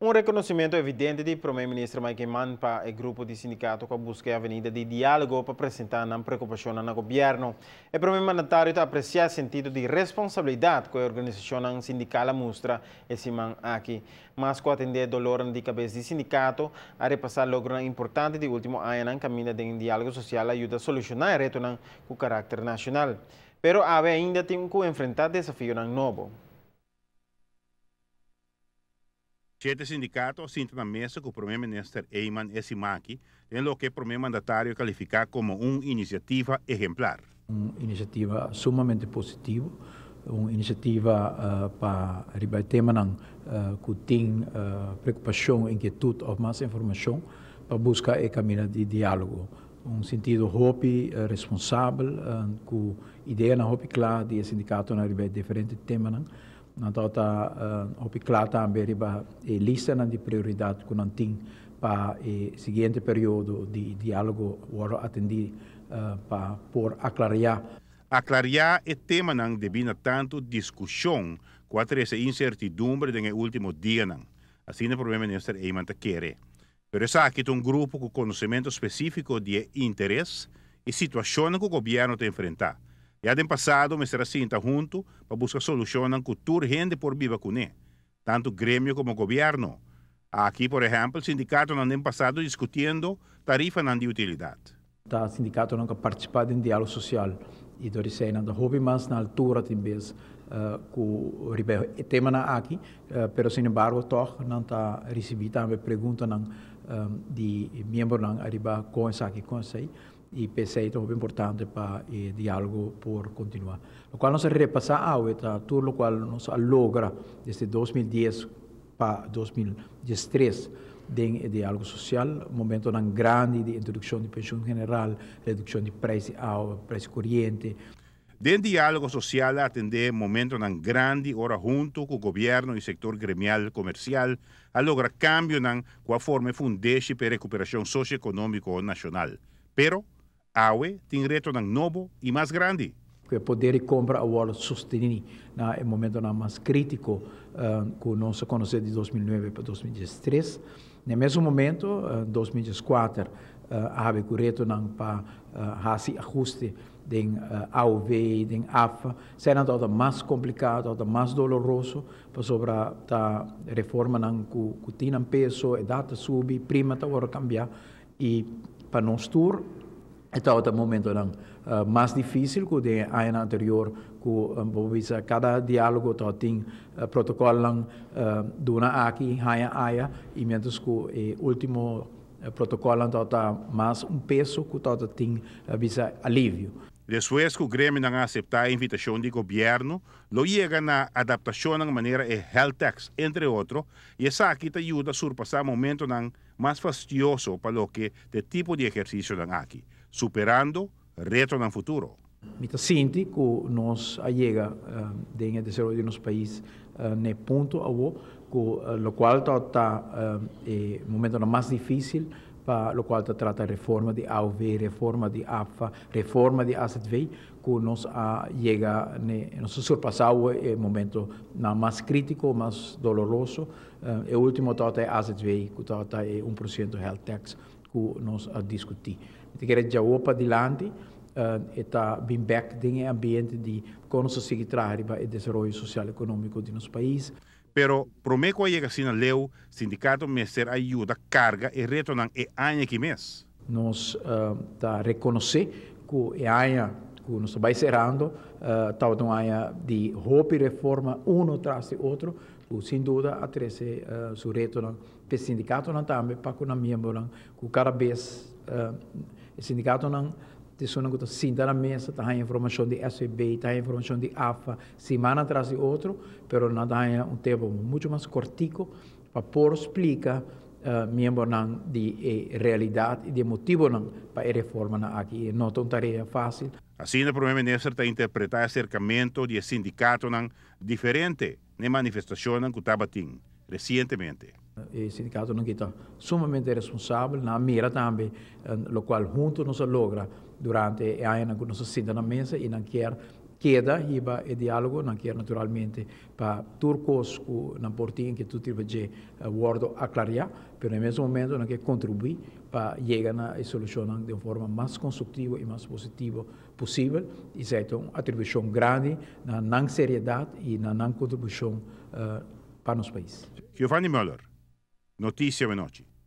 Un reconocimento evidente di Prome Minister Mike Eman pa e grupo di sindicato cu a busca e avenida di dialogo pa presenta nan preocupacionnan na gobierno. E Prome Mandatario ta aprecia e sentido di responsabilidad cu e organisacionnan sindical a mustra e siman aki. Mas cu atende e dolornan di cabes di sindicato, a repasa logronan importante di ultimo añanan caminda den dialogo social a yuda soluciona e retonan cu caracter nacional. Pero awe ainda tin cu enfrenta desafionan nobo. Shete sindikato a sinta na mesa ku Prome Minister Eman e simaki den loke e Prome Mandatario a kalifiká komo un inisiativa ehemplar. Un inisiativa sumamente positivo, un inisiativa pa riba e temanan ku tin preokupashon, inkietut òf mas informashon pa buska e kaminda di diálogo. Un sintido hopi responsabel ku ideanan hopi kla di e sindikatonan riba e diferente temanan. Nan tabata hopi kla tambe riba e listanan di prioridat ku nan tin pa e siguiente periodo di diálogo wòrdu atendí pa por aklariá. Aklariá e temanan debí na tantu diskushon ku a trese insertidumbre den e último dianan, asina Prome Minister Eman ta kere. Pero esaki ta un grupo ku konosementu spesífiko di e interes i situashonnan ku gobièrnu ta enfrentá. Ya den pasado mester a sinta huntu pa buska solushonnan ku tur hende por biba kuné, tantu gremio komo gobièrnu. Aki, por ehèmpel, sindikatonan den pasado diskutiendo tarifanan di utilidat. Ta sindikatonan ku a partisipá den diálogo sosial i dor esei nan ta hopi mas na altura tin bes ku riba e temanan aki, pero sin embargo tòg nan ta risibí tambe preguntanan di miembronan ariba kon esaki kon esei i p'esei ta hopi importante pa e diálogo por kontinuá. Lokual nos a repasá awe ta tur lokual nos a logra desde 2010 pa 2013 den e diálogo sosial, momentonan grandi di introdukshon di penshun general, redukshon di preis di awa, preis di koriente. Den diálogo sosial a atendé momentonan grandi ora huntu ku gobièrnu i sektor gremial komersial a logra kambionan ku a forma e fundeshi pa e rekuperashon sosioekonómiko nashonal. Pero, Awe tin retonan nobo y mas grandi. Ku e poder di kompra a wòrdu sostení na e momentonan mas krítiko ku nos a konosé di 2009 pa 2013. Na e mesun momento, 2014 a habi ku retonan pa hasi ahuste den AOV, den AFA. Eseinan tabata mas kompliká, tabata mas doloroso, pasobra ta reformanan ku tin nan peso, edat ta subi, prima ta wòrdu kambiá. I pa nos tur e tabata momentonan mas difícil ku den e añanan anterior ku bo por bisa kada diálogo tabatin protokolnan duna aki haña aya i miéntras ku e último protokolnan tabata mas un peso ku tabata tin bisa alivio. Despues ku gremionan a aseptá e invitashon di gobièrnu, lo yega na adaptashonnan manera e health tax, entre otro, i esaki ta yuda surpasá momentonan mas fastioso pa loke ta e tipo di ehersisionan aki, superando retonan futuro. Mi ta sinti ku nos a yega den e desaroyo di nos pais na e punto awo ku lokual ta ta e momentonan mas difisil pa lokual ta trata reforma di AOV, reforma di APFA, reforma di AZV, ku nos a yega n'e, nos a surpasá awo e momentonan mas kritiko, mas doloroso. E ultimo tabata e azv ku tabata e 1% health tax ku nos a diskutí. Mi ta kere djawo padilanti e ta bin bèk den e ambiente di kon nos ta sigui traha riba e desaroyo sosial ekonómiko di nos pais. Pero promé ku a yega asina leu, sindikato mester a yuda karga e retonan e aña aki mes. Nos ta rekonosé ku e aña ku nos ta bai serando tabata un aña di hopi reforma uno tras di otro ku sin duda a trese su retonan p'e sindikatonan tambe pa ku nan miembronan ku kada bes e sindikatonan ta esunnan ku ta sinta na mesa ta haña informashon di SVB ta haña informashon di AFA simannan tras di otro pero nan ta haña un tempu muchu mas kortiko pa por splika miembronan di e realidat i di e motibonan pa e reformanan aki. E no ta un tarea fásil. Asina Prome Minister ta interpretá e aserkamentu di e sindikatonan diferente na e manifestashonnan ku tabatin resientemente. E sindikatonan ki ta sumamente responsabel. Nan a mira tambe lokual huntu nos a logra durante e añanan ku nos a sinta na mesa i nan kier. Keda hiba e dialogo, nan kier naturalmente pa tur cos cu nan por tin cu tur riba dje wordo aclaria, pero na mes momento nan kier contribui pa yega na e solucionnan den un forma mas constructivo y mas positivo posibel y esey ta un atribucion grandi na nan seriedad y na nan contribucion pa nos pais. Giovanni Muller, Noticia Awenochi.